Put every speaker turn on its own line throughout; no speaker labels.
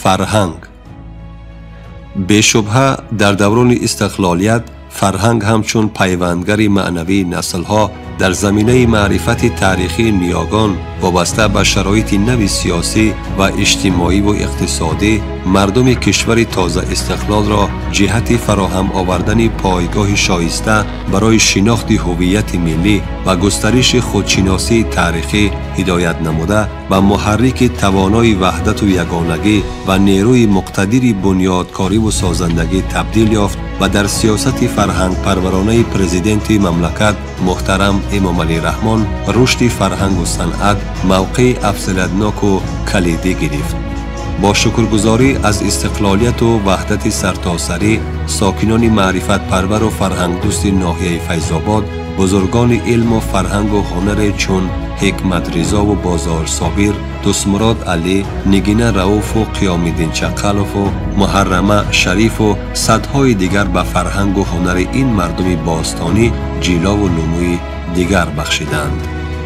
Фарҳанг. Бешубҳа дар даврони истиқлолият фарҳанг ҳамчун пайвандгари маънавии наслҳо дар заминаи маърифати таърихии ниёгон вобаста ба шароити нави сиёсӣ ва иҷтимоиву иқтисодӣ мардуми кишвари тоза истиқлолро ҷиҳати фароҳам овардани пойгоҳи шоиста барои шинохти ҳуввияти миллӣ ва густариши худшиносии таърихӣ ҳидоят намуда ба муҳаррики тавонои ваҳдату ягонагӣ ва нерӯи муқтадири бунёдкориву созандагӣ табдил ёфт ва дар сиёсати фарҳангпарваронаи президенти мамлакат муҳтарам Эмомалӣ Раҳмон рушди фарҳангу санъат мавқеи афзалиятноку калидӣ гирифт. Бо шукргузорӣ аз истиқлолияту ваҳдати сартосарӣ сокинони маърифатпарвару фарҳангдӯсти ноҳияи Файзобод бузургони илму фарҳангу ҳунаре чун Ҳикмат Ризову Бозор Собир, Дӯстмурод Алӣ, Нигина Рауфу Қиёмиддин Чақалову Муҳаррама Шарифу садҳои дигар ба фарҳангу ҳунари ин мардуми бостонӣ ҷилову нумӯи дигар бахшиданд.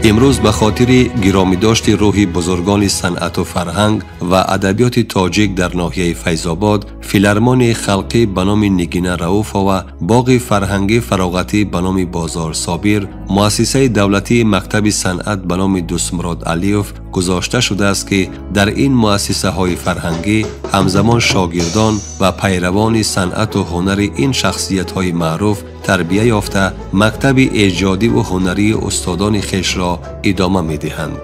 Имрӯз ба хотири гиромидошти рӯҳи бузургони санъату фарҳанг ва адабиёти тоҷик дар ноҳияи Файзобод филармонияи халқӣ ба номи Нигина Рауфова, боғи фарҳангӣ фароғатӣ ба номи Бозор Собир, муассисаи давлатии мактаби санъат ба номи Дӯстмурод Алиев гузошта шудааст ки дар ин муассисаҳои фарҳангӣ ҳамзамон шогирдон ва пайравони санъату ҳунари ин шахсиятҳои маъруф тарбия ёфта мактаби эҷодиву ҳунарии устодони хешро идома медиҳанд.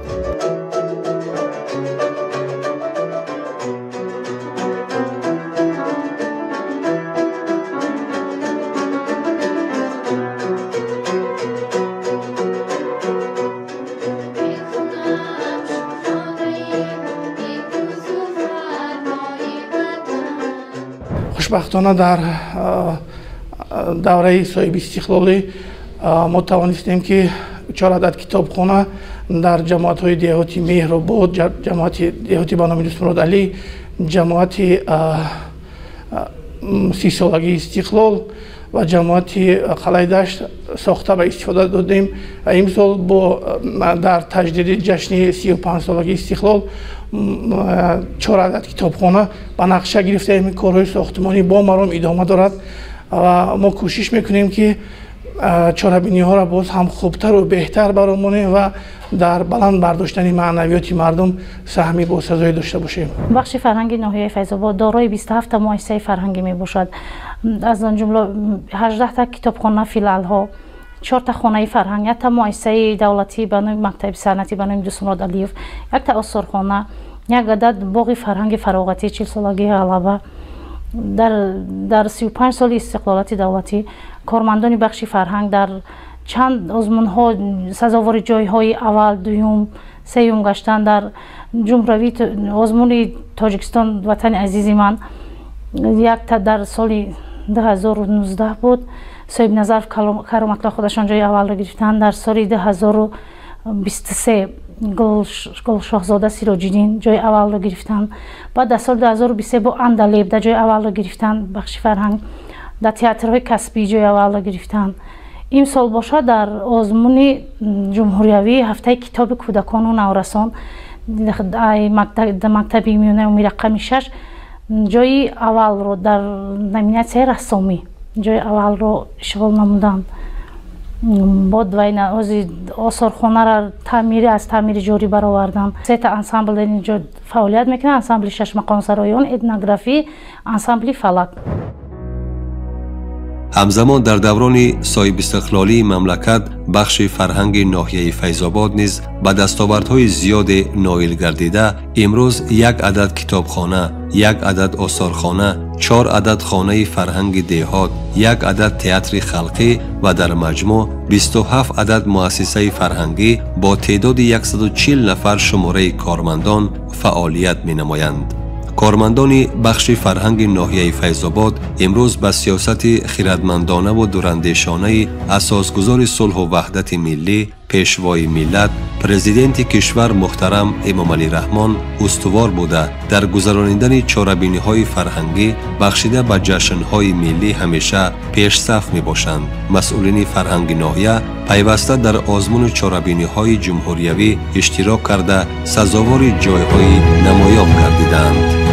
Хушбахтона дар давраи соҳиби истиқлолӣ мо тавонистем ки 4 адад китобхона дар ҷамоатҳои деҳоти Меҳробод, ҷамоати деҳоти ба номи Дӯстмурод Алӣ, ҷамоати 30-солагии истиқлол ва ҷамоати Қалайдашт сохта ба истифода додем ва имсол бо дар таҷдиди ҷашни 35-солагии истиқлол 4 адад китобхона ба нақша гирифтаем. Корҳои сохтмонӣ бо маром идома дорад ва мо кӯшиш мекунем ки чорабиниҳоро боз ҳам хубтару беҳтар баромонем ва дар баланд бардоштани маънавиёти мардум саҳми босазое дошта бошем.
Бахши фарҳанги ноҳияи Файзобод дорои 27 муассисаи фарҳангӣ мебошад. Аз он ҷумла 18 китобхона, филиалҳо, 4 хонаи фарҳанг, 1 муассисаи давлатӣ ба номи мактаби санъатӣ ба номи Дӯстмурод Алиев, 1 осорхона, 1 адад боғи фарҳанги фароғатӣ 40-солагии ғалаба. Дар 35 соли истиқлолияти давлатӣ кормандони бахши фарҳанг дар чанд озмунҳо сазовори ҷойҳои аввал, дуюм, сеюм гаштанд. Дар ҷумҳуравии озмуни Тоҷикистон ватани азизи ман якта дар соли 2019 буд, Соҳибназаров Кароматулло худашон ҷои аввалро гирифтанд. Дар соли 2023 Гулшоҳзода Сироҷиддин ҷои аввалро гирифтанд. Баъд дар соли 2023 бо Андалеб дар ҷои аввалро гирифтанд. Бахши фарҳанг дар театрҳои касбӣ ҷои аввалро гирифтанд. Имсол бошад дар озмуни ҷумҳуриявии ҳафтаи китоби кӯдакону наврасон мактаби миёнаи умумии рақами 6 ҷои аввалро дар номинатсияи рассомӣ ҷои аввалро ишғол намуданд. Бод вайна ози осорхонаро таъмири аз таъмири ҷорӣ баровардам. 3 ансамбл дар инҷо фаъолият мекунанд: ансамбли шашмақомсароён, этнографӣ, ансамбли фалак.
Ҳамзамон дар даврони соҳибистиқлолии мамлакат бахши фарҳанги ноҳияи Файзобод низ ба дастовардҳои зиёде ноил гардида, имрӯз 1 адад китобхона, 1 адад осорхона, 4 адад хонаи фарҳанги деҳот, 1 адад театри халқӣ ва дар маҷмӯъ 27 адад муассисаи фарҳангӣ бо теъдоди 140 нафар шумораи кормандон фаъолият менамоянд. Кормандони бахши фарҳанги ноҳияи Файзобод имрӯз ба сиёсати хирадмандонаву дурандешонаи асосгузори сулҳу ваҳдати миллӣ, пешвои миллат, президенти кишвар муҳтарам Эмомалӣ Раҳмон устувор буда, дар гузаронидани чорабиниҳои фарҳангӣ бахшида ба ҷашнҳои миллӣ ҳамеша пешсаф мебошанд. Масъулини фарҳанги ноҳия пайваста дар озмуну чорабиниҳои ҷумҳуриявӣ иштирок карда, сазовори ҷойҳои намоён гардиданд.